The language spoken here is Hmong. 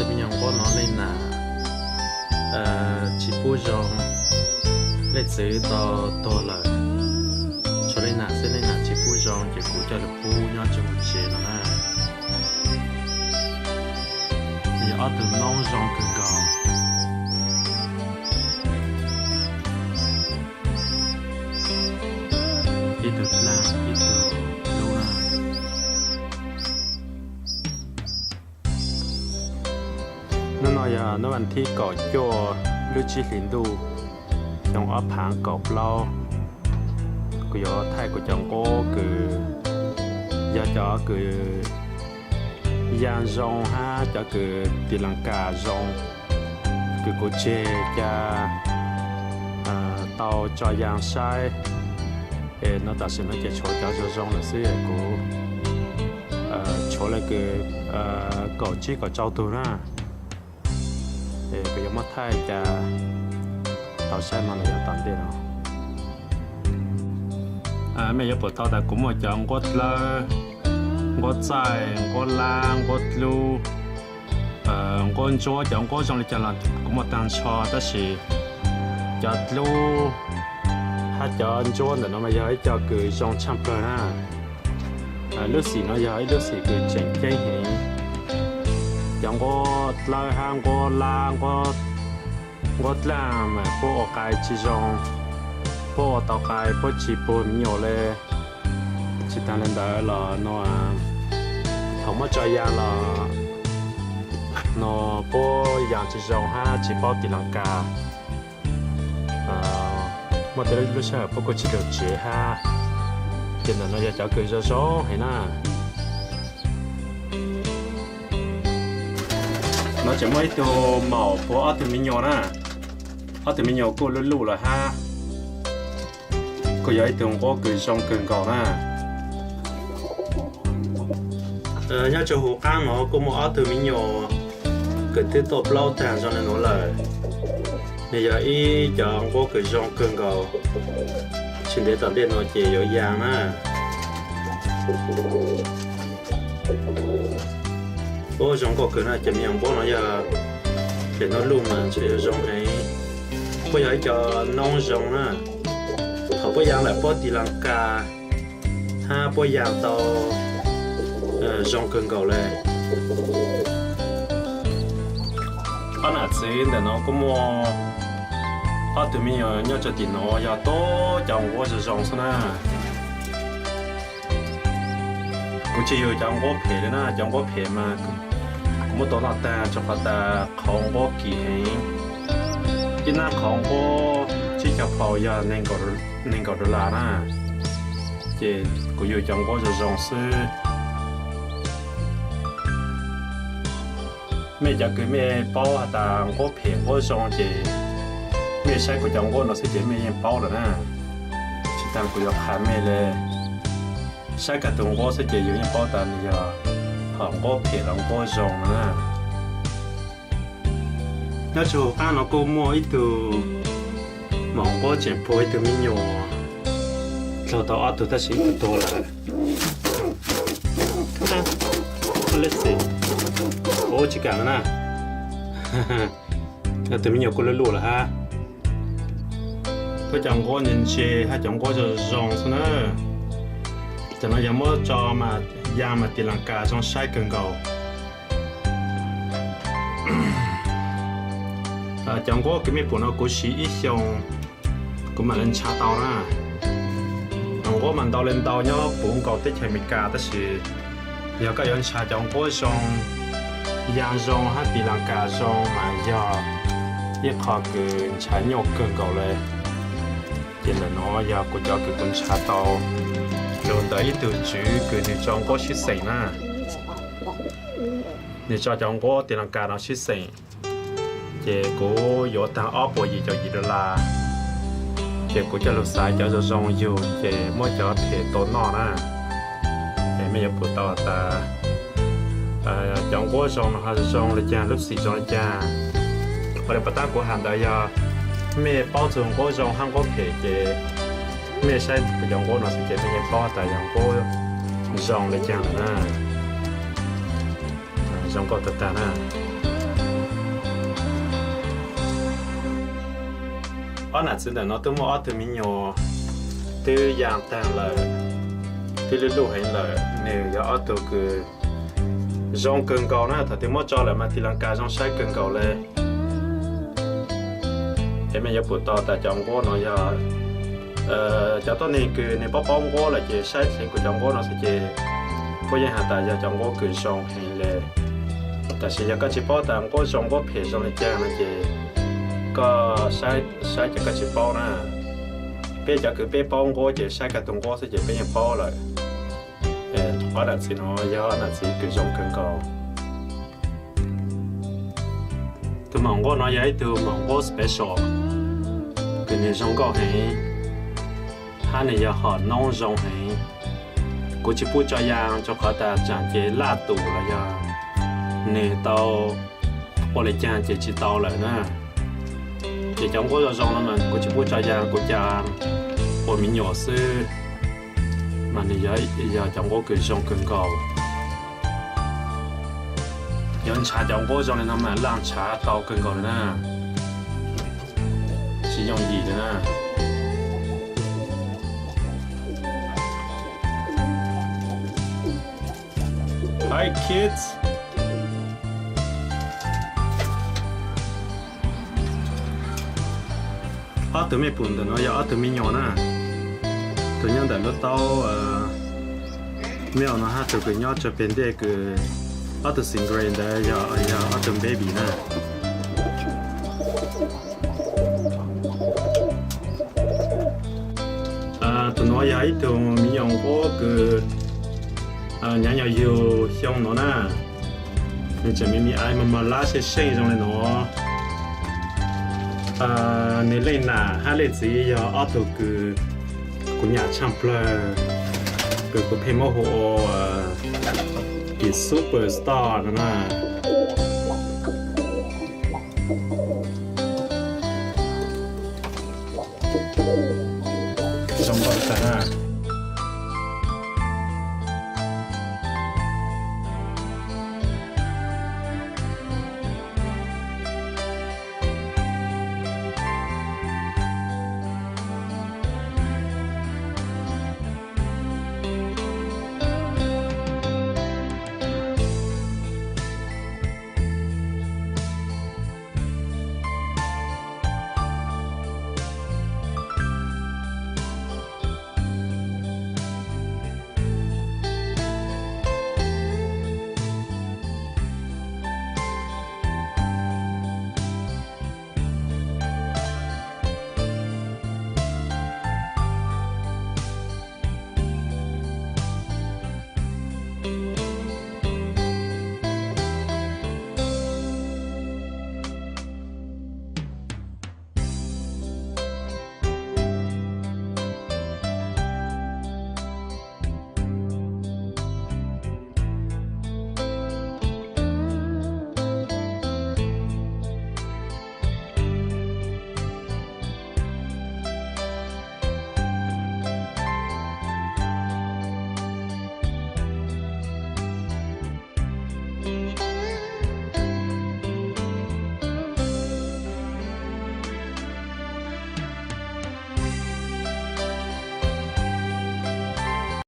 Me nyuam nquab no leej nam tsis pub zoo, leej txiv tau tuag lawm, tshuav leej nam xwb, leej nam tsis pub zoo ces kuv coj los pub nyob rau hauv tsev no na. Nws yog ob tug noob zoo kawg nkaus, ib tug dlaaj ib tug dlub na. Hnub no yog hnub vas thib kaum cuaj lub tsib hlis ntuj xyoo ob phav kaum plaub. Kuv yuav thaij kuv cov nquab kws yog cov kws yaa zoo hab cov kws tis las kas zoo, kws kuv tseg ca tau tso yaa saib. Es no tam sim no ces tshuav cov zoo zoo lawm xwb, kuv tshuav le kws kaum tsib kaum rau tug na. Es kuv yuav muab thaij ca tau saib mas los yog tom ntej no. Mej yuav pum tau tas kuv muaj cov nquab dlawb, nquab txaij, nquab lab, nquab dlub, nquab ntsuab, cov nquab zoo li cas los kuv muaj tag nrho, tab sis cov dlub hab cov ntsuab ntawm no mas yog ib co kws zoo tshaj plawg na. Lub xim no yog ib lub xim kws tseem ceeb heev. Cov nquab dlawb hab nquab lab, nquab dlaaj mas puab ua qai tsis zoo, puab ua tau qai puab tsis puag me nyuam le. Tsis taag le ntawd los no, thaum muab tso yaa los no puab yaa tsis zoo hab tsis paub tis las kas. Muaj tej lub sij hawm puab kuj tsis lug tsev hab. Ces ntawm no yog cov kws zoo zoo heev na. No tseem muaj ib tug maum puag ob tug me nyuam na. Ob tug me nyuam kuj luj luj lawm hab. Kuj yog ib tug nquab kws zoo kawg nkaus na. Nyob rau huv qaab no kuj muaj ob tug me nyuam kws twb tuaj plaub taag zoo le nuav lawm. Nws yog ib cov nquab kws zoo kawg nkaus. Tsis ntev tom ntej no ces yuav yaa na. Ua zoo nkauj kawg na, cov me nyuam nquab no yog ces nub luj mas ntshe yuav zoo heev. Puab yog ib co noob zoo na. Thaum puab yaa lawm puab tis las kas hab puab yaa tau zoo kawg nkaus le. Ob nam txiv ntawm no kuj muaj ob tug me nyuam nyob rau tim no yog tub cov nquab zoo zoo xwb na. Kuv tsis yug cov nquab phem le na, cov nquab phem mas kuv muab tua noj taag rau qhov tas qhov nquab kim heev. Ib nab qhov nquab tsib caug phau yog neeg nkaum dollar na, ces kuv yug cov nquab zoo zoo xwb. Mej cov kws mej paub has tas nquab phem nquab zoo ces mej saib kuv cov nquab no xwb ces mej yeej paub lawm na. Tsis tas kuv yuav qha mej le, saib kag tus nquab xwb ces yus yeej paub tas nws yog hom nquab phem los nquab zoo no na. Nyob rau hauv qab no kuj muaj ib tug maum nquab tseem puag ib tug me nyuam, dlhau tau ob tug tab sis ib tug tuag lawm. Ua tsis kam na. Tus me nyuam kuj luj luj lawm hab. Puab cov nquab ntse ntse hab cov nquab zoo zoo xwb na. Cov no yog muab tso mas yaa mas tis las kas zoo saib kawg nkaus. Cov nquab kws mej pum no kuv siv ib xyoos kuv mam li ntshav tau na. Nquab mas ntau le ntau nyob puv nkaus teb chaws Amelikas tab sis yog koj yuav ntshav cov nquab zoo, yaa zoo hab tis las kas zoo mas yog ib qho kws ntshav nyuaj kawg nkaus le. Ces ntawm no yog kuv cov kws kuv ntshav tau lug ntawm ib tug tswv kws nws tso nquab sib xeem na. Nws tso cov nquab tis las kas no sib xeem, ces kuv yuav taag ob puas yim caum yim dollar, ces kuv coj lug xaiv cov zoo zoo yug ces muab cov phem tua noj na. Es mej yuav pum tau tas cov nquab zoo no ho zoo le caag, lub xim zoo le caag. Ua le pas tab kuv has ntawd yog mej paub txug nquab zoo hab nquab phem ces mej saib kuv cov nquab no xwb ces mej yeej paub tas yog nquab zoo le caag lawm na. Zoo nkauj tag tag na. Ob nam txiv ntawm no twb muaj ob tug me nyuam twb yaa taag lawm, twb lub luj heev lawm. Nwg yog ob tug kws zoo kawg nkaus na, thaum twg muab tso lawm mas tis laas kas zoo saib kawg nkaus le. Es mej yuav pum tau tas cov nquab no yog cov tuab neeg kws nwg paub paub nquab lawm ces saib dheev kuv cov nquab no xwb ces puab yeej has tas yog cov nquab kws zoo heev le. Tab sis yog koj tsis paub tas nquab zoo nquab phem zoo le caag no ces koj saib ces koj tsis paub na. Peb cov kws peb paub nquab ces saib kag tug nquab xwb ces peb yeej paub lawm. Ob nam txiv no yog ob nam txiv kws zoo kawg nkaus. Tug maum nquab no yog ib tug maum nquab special kws nwg zoo nkauj heev, hab nwg yog hom noob zoo heev. Kuv tsis pub tso yaa rua qhov tas tsaam ces laj tus los yog nwg tau ua le caag ces tsis tau lawm na. Ces cov nquab zoo zoo no mas kuv tsis pub tso yaa, kuv ca ua me nyuam xwb. Mas nwg yog cov nquab kws zoo kawg nkaus. Yuav nrhav cov nquab zoo li no mas laj nrhav tau kawg nkaus li na, tsis yooj yim li na. Hi kids. Ob tug mej pum ntawm no yog ob tug me nyuam na, tug nyob ntawm lub taub mej no hab tug kws nyob tsua peg ntej kws ob tug singray ntawd yog ob tug baby na. Tug nuav yog ib tug me nyuam nquab kws nyav nyuas yug xyoo nuav na, nwg tseem me me ais mos mos lab seej seej zoo le nuav. Nwg leej nam hab leej txiv yog ob tug kws kuv nyam tshaaj plawg, kws kuv pheej muab hu ua tis super star no na. Zoo nkauj tag na.